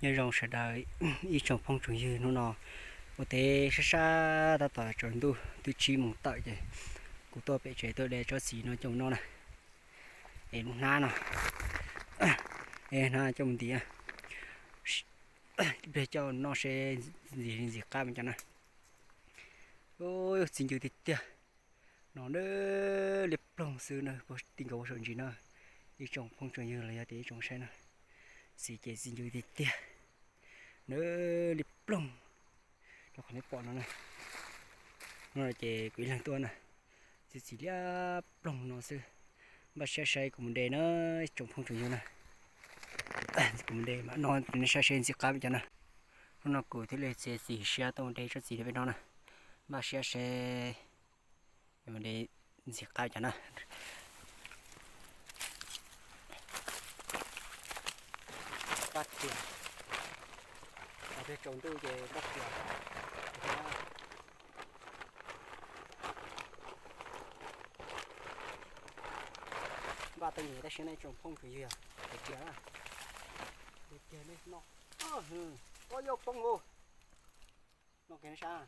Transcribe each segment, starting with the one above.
Nyob zoo sawv daws ib tsoom phooj tsoom ywg, hnub no ua teb sab sab tab tom tsaus ntuj twb tsib moos tawm ces kuv tuaj pem tsev tuaj de tsob txiv no coj mus noj na. Es lub hnab no, hnab coj mus ntim, ib pliag coj noj seb ntxim li ntxim qab cov na. Txiv ncw tiag tiag, no dawb liab ploog xwb na, puag tim nkaus ua saum ntsis na. Ib tsoom phooj tsoom ywg los yog tias ib tsoom saib na, txiv ces txiv ncw tiag tiag, dawb liab ploog. Rau qhov nej pom no na, no ces kuv ib leeg tuaj na, txiv txiv liab ploog no xwb. Npaj siab saib kuv mus de na, ib tsoom phooj tsoom ywg na. Kuv mus de mas no nej saib seb ntxim qab cov na. Hnub no kuv thiaj li txiav txim siab tuaj mus de tsob txiv pem no na. Npaj siab seb mus de ntxim qab cov na. Npaj kiag, pliag tsaus ntuj ces npaj kiag. Npaj tej niam tab sis nej tsoom phooj tsoom ywg, kiag kiag nej no, o yau poob ua no kiag sab.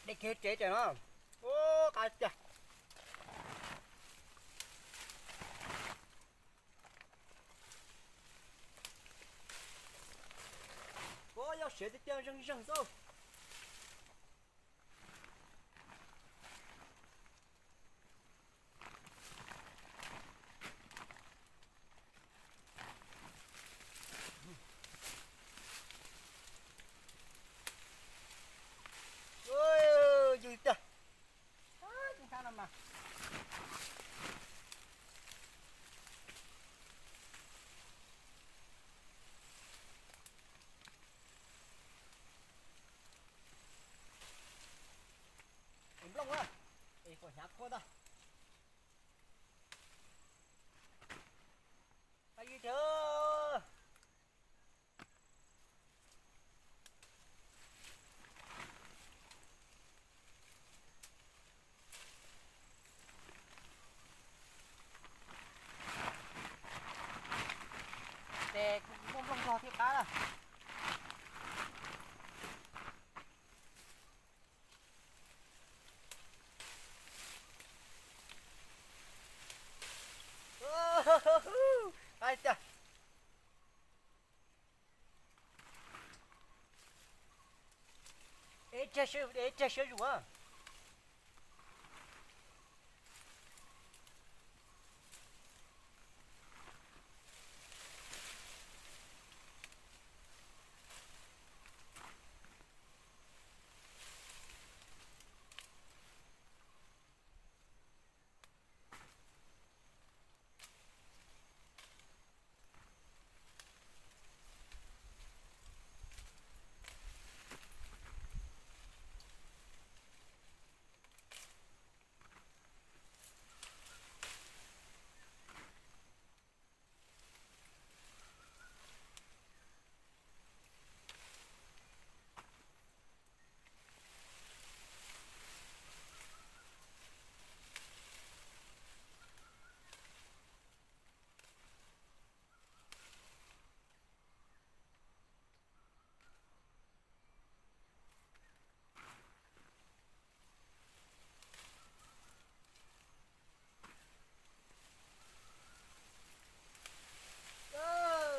De kiag tsev ces no, ua qab tiag. Ua yau siav tiag tiag zeeg zeeg xwb. Yws tiag. Nplooj na, es kom hnyav khuab ntag. Yws tiag. Ces kuj muaj nplooj zog thiaj qab na. Ai tiag. Ev tsag siab zuj a.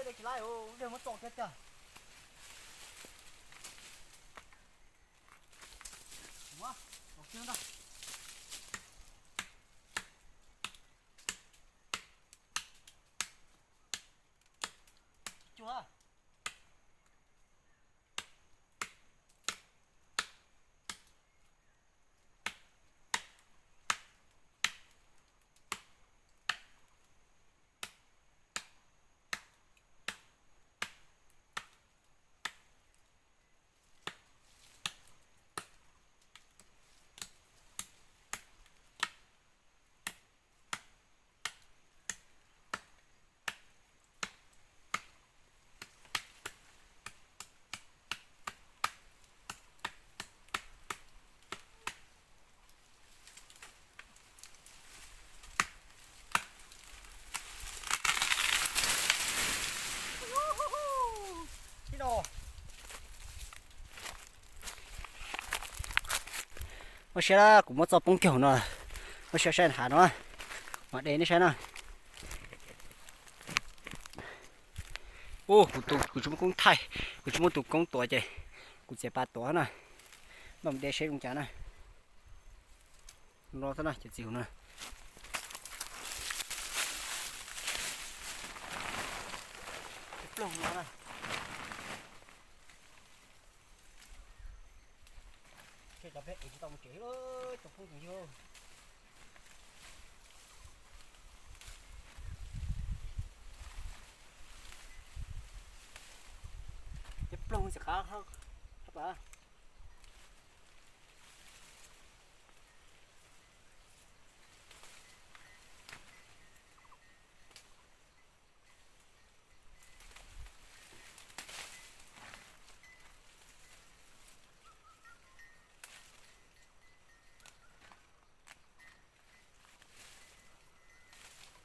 De tsis laib, de muab txo kiag tiag. Ua, los kiag ntag. Tsis cuag. Saib na, kuv muab txoj poob kiag no, muab saib saib hav no, mam de nej saib na. Ub, kuv tus kuv tsis muaj koob thaij, kuv tsis muaj tus koob tuav ces kuv txiav pas tuav na. Npaj mus de seb zoo cas na. No xwb na cov txiv huv na. Ploog no na. Cov peb ev tsis tau mus tsev, cov phooj ywg. Cov ploog xim qab hab pas.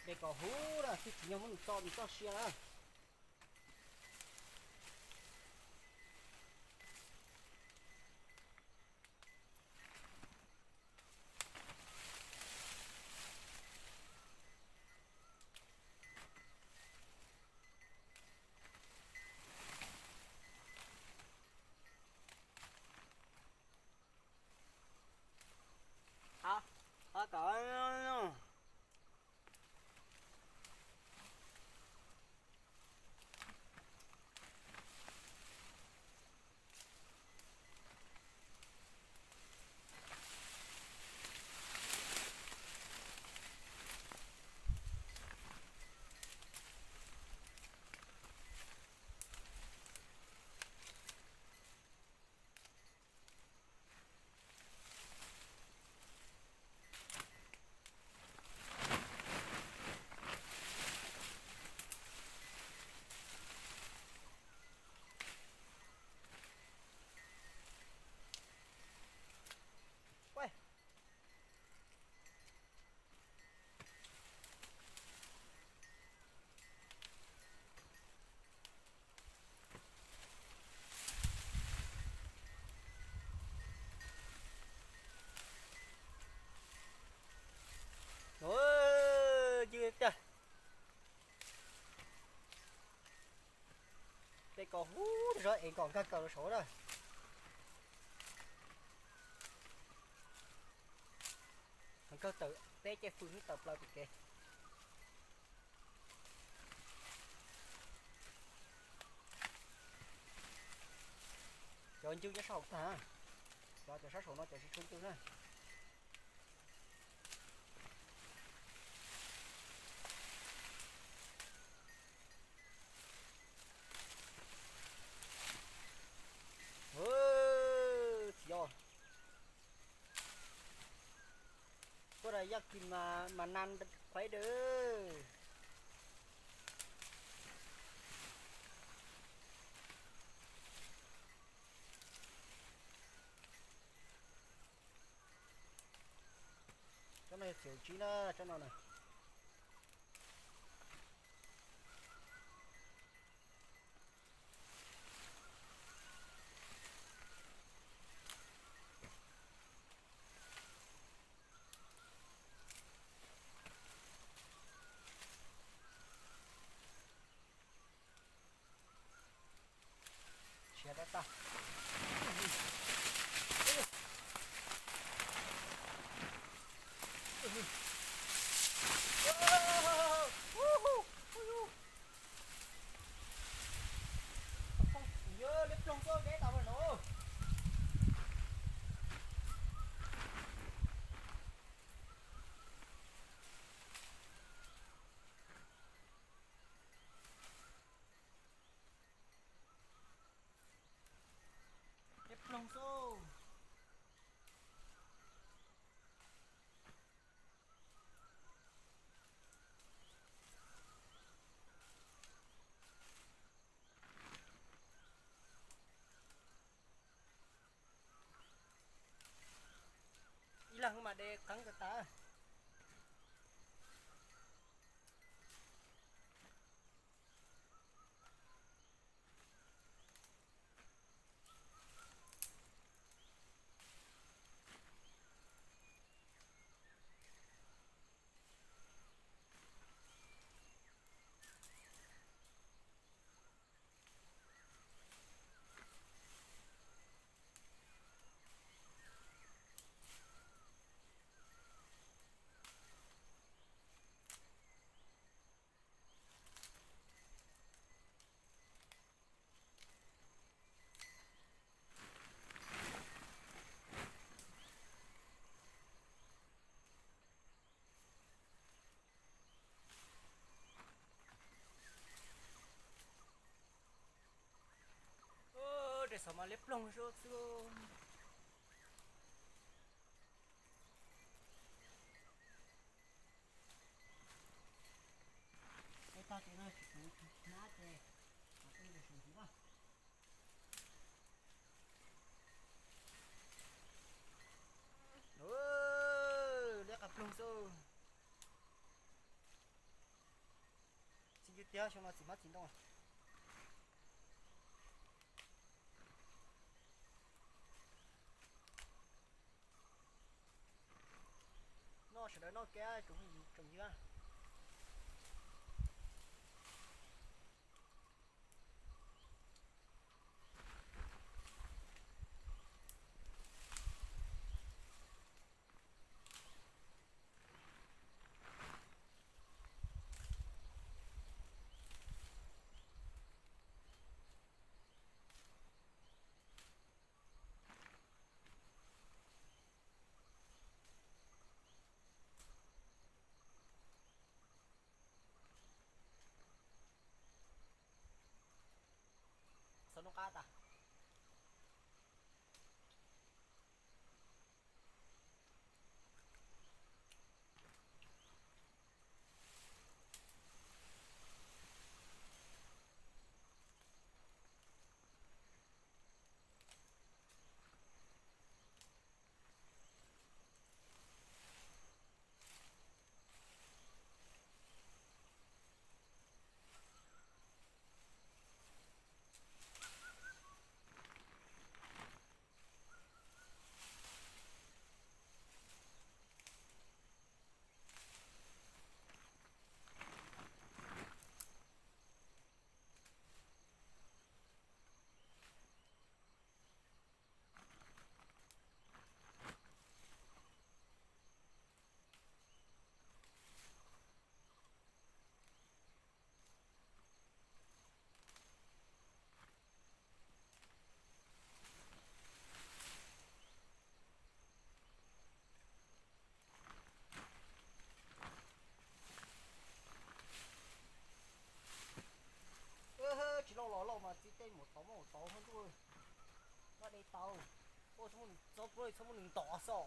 De kom huv na, tsis tsim nyog muab nws tso nws txoj sia na. Ywg tiag. Tej ko huv zov es kom nkag kaws los saud na. Nkag tawm peb ceg fwj hnub tawm plaws pem kev. Cov ncw nyob sab hauv tag. Cov, cov sab saum no cov tsis tshua ncw na. Tsis yog. Kuj da yaj kis mas nan qhuaib dawb. Tsob no yog txiv tsib na, tsob no na. Siav tag tag. Yog liab ploog xwb deb tas no. Liab ploog xwb. Ib leeg mas de qeeb tas tas. Thaum mas liab ploog xwb. Tag ces no tsis hnab ces, liab qab ploog xwb. Txiv tiag xyoo no txiv hmab txiv ntoo. Noj sawv daws noj kiag tsoom yig. Txhob noj qab tas. Tsis lauj los lauj mas txiv tej mus tau mus tau ntuj, noj de tau, txhob muaj nws ntom xwb.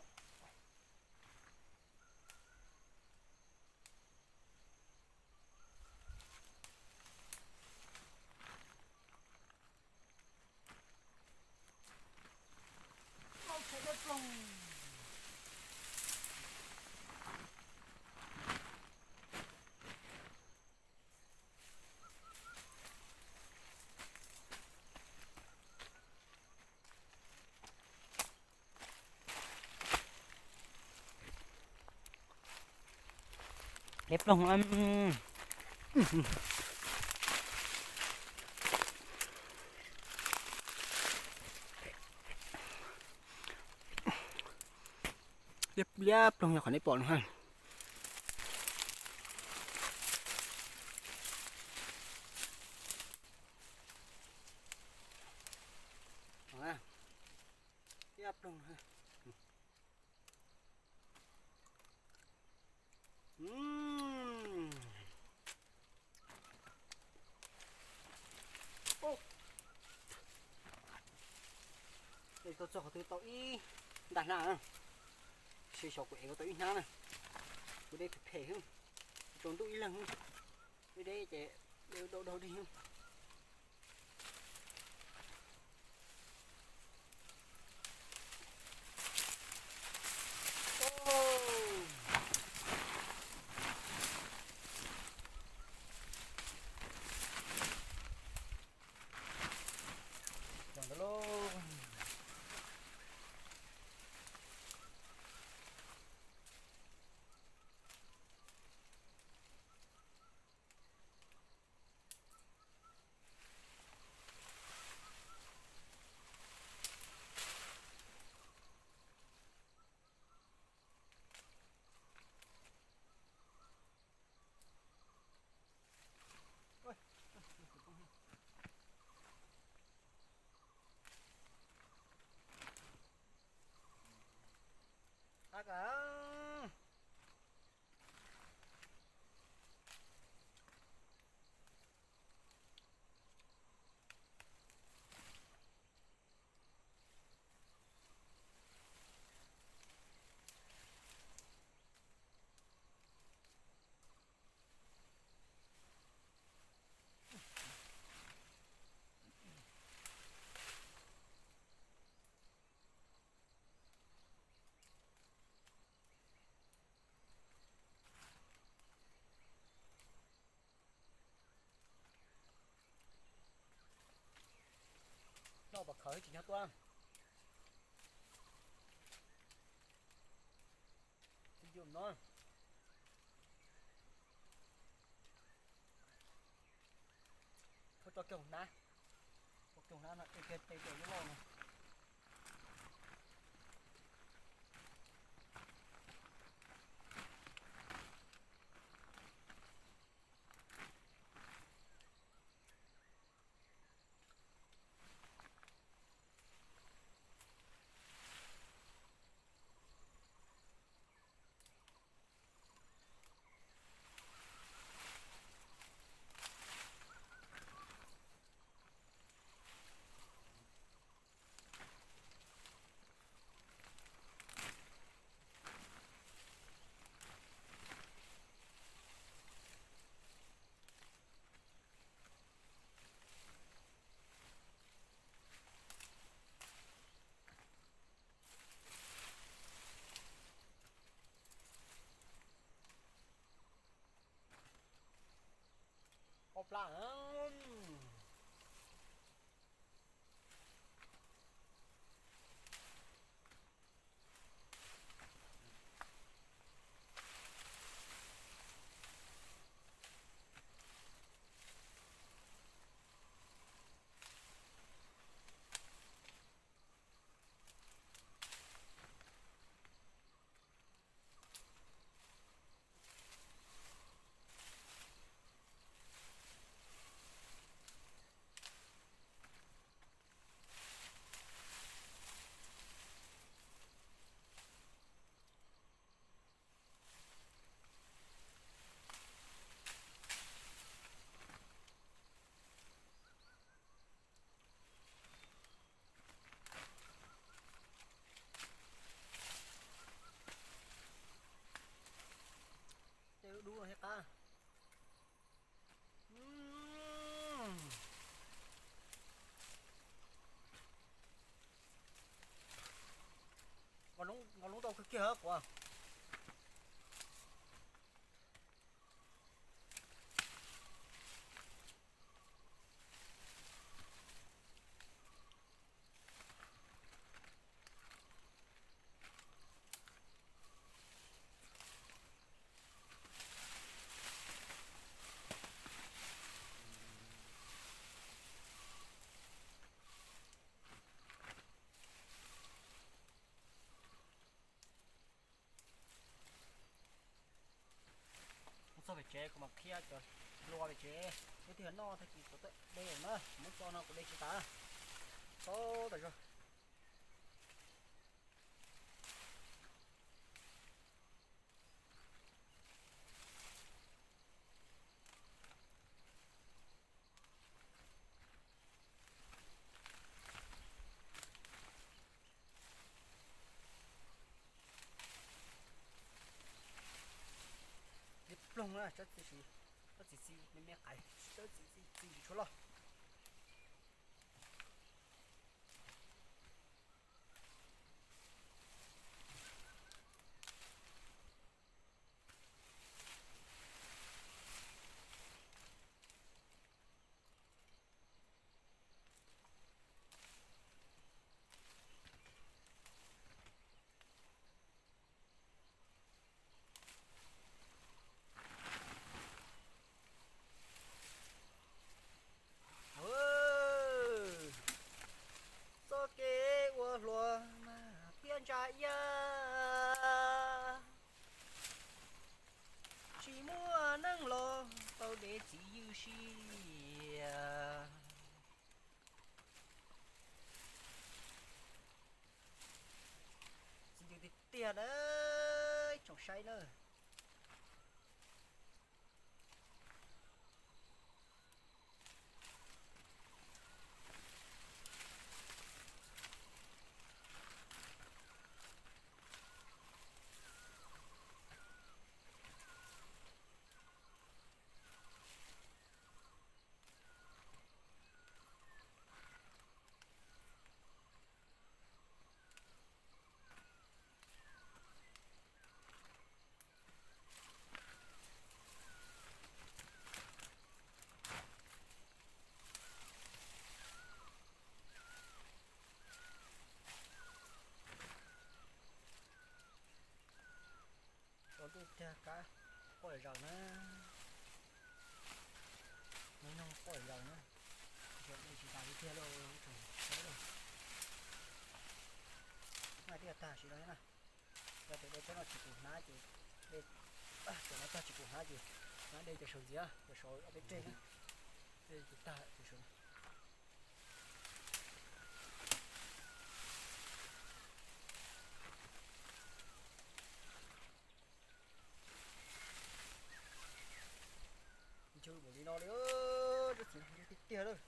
Liab ploog. Liab ploog yog qhov nej pom no ha. Liab ploog. Tau txog qhov twg tau ib nta hnab, sib xyaw kuv ev tau ib hnab na. Kuv de phem phem xwb, tsaus ntuj ib leeg xwb, deb deb ces de dau dau dig xwb. Pom khawv tsis nyob tuaj. Tib yum no. Tso kiag hauv hnab, tso kiag hauv hnab no, ua kiag tes kom yuav loj no. Ob plab. Tej dub dub no thiab qab. Nqos loob ntau kawg kiag quav. Mus txog pem tsev kuv mam qhia cov hlua pem tsev. Ib tug noj tag kis kuv tawm de na, muab tso no kuv de tsis tas. Tau tas zog. Li ploog na, tsob txiv txiv, tsob txiv txiv me me qais, tsob txiv txiv txiv tsis tshua loj. Txoj kev ua hluas mas thiab ntsa iab, tsis muaj neeg los tau de txiv ywj sia. Txiv ywj tiag tiag na, tsoom saib na. Zaws na, nyob nyob poj zaws na, zaws dej tsis tas li tiag lauj, tseem sawv lauj. Noj twb tag sim no na, yog tias dej tsob no tsis pum hnav ces, dej tsob no tag tsis pum hnav ces, hnav dej cov saud ntxiv, cov saud ob peb reg, dej tag ces saud. Ntshe mus li no li, tsob txiv no tiag tiag lawm.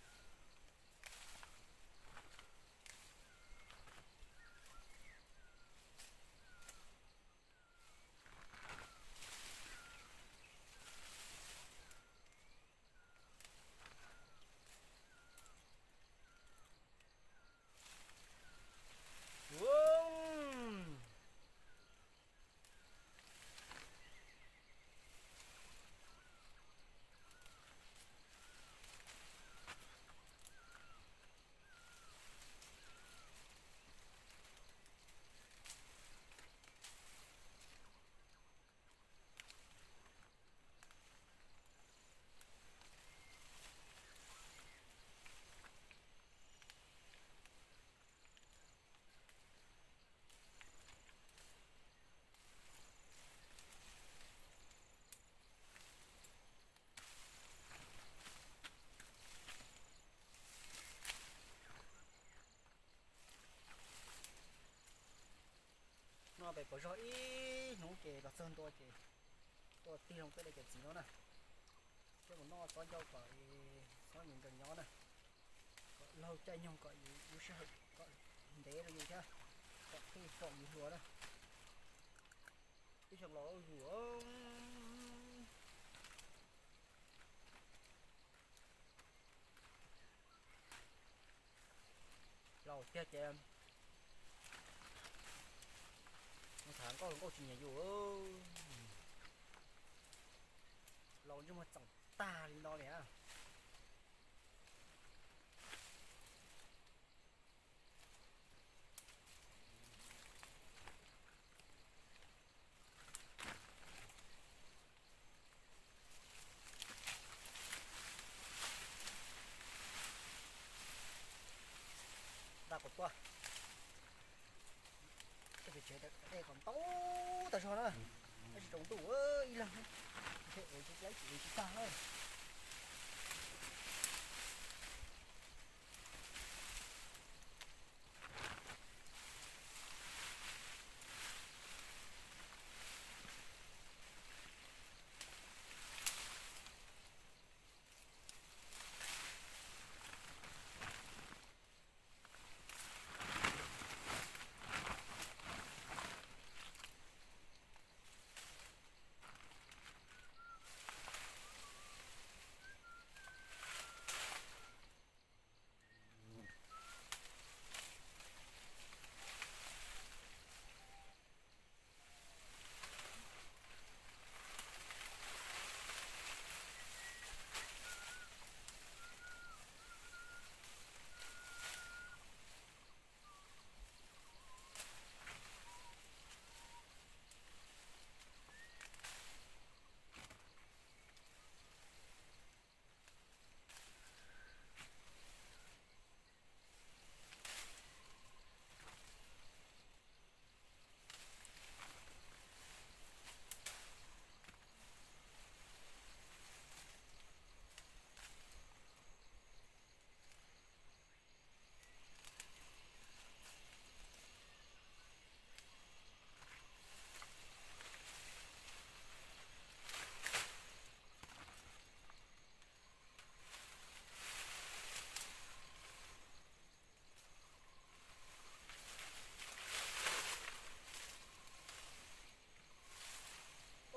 No pem pos zog ib hnub ces los txog ntua ces tuaj tig loo peb daim cov txiv no na. Coj mus noj txob ncauj kom txhob nyob nrog nyob na, kom laug caij nyoog kom yus lub sij hawm kom ntev rau yus thiab, kom qij kom yus hluas na. Ib xyoo los yus laus tiag ces mus tham nkauj hluas nkauj tsis nyiam yus. Laus ntsej muag txoom tag li no li a. Nta kom tuaj, tej pem tsev dej kom ntau tas zog na, tab sis tsaus ntuj ib leeg, ntshe ev tsis laib tsis ev tsis tag na.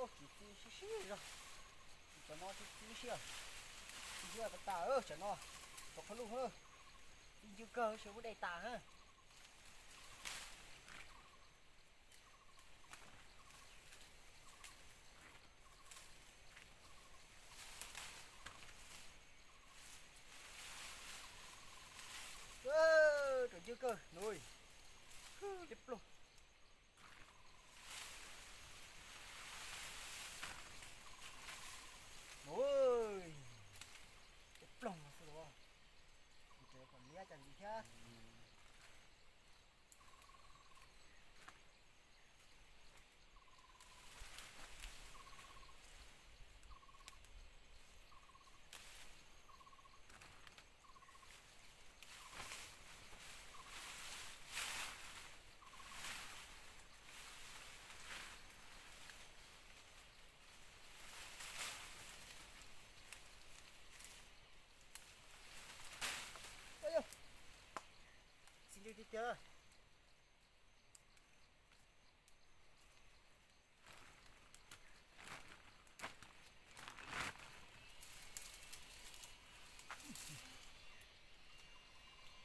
Ub, txiv txi siab siab zog. Cov no txiv txi siab. Txiv siab tas tas, cov no, cov qhov lus, txiv ncw kawg, siab muab dej tas na. Rau ncw kawg nus, li pluag.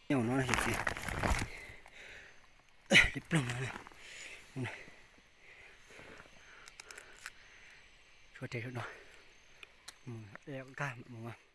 Nyob no, li ploog no, tshuav tes saum no, mus nkag mus.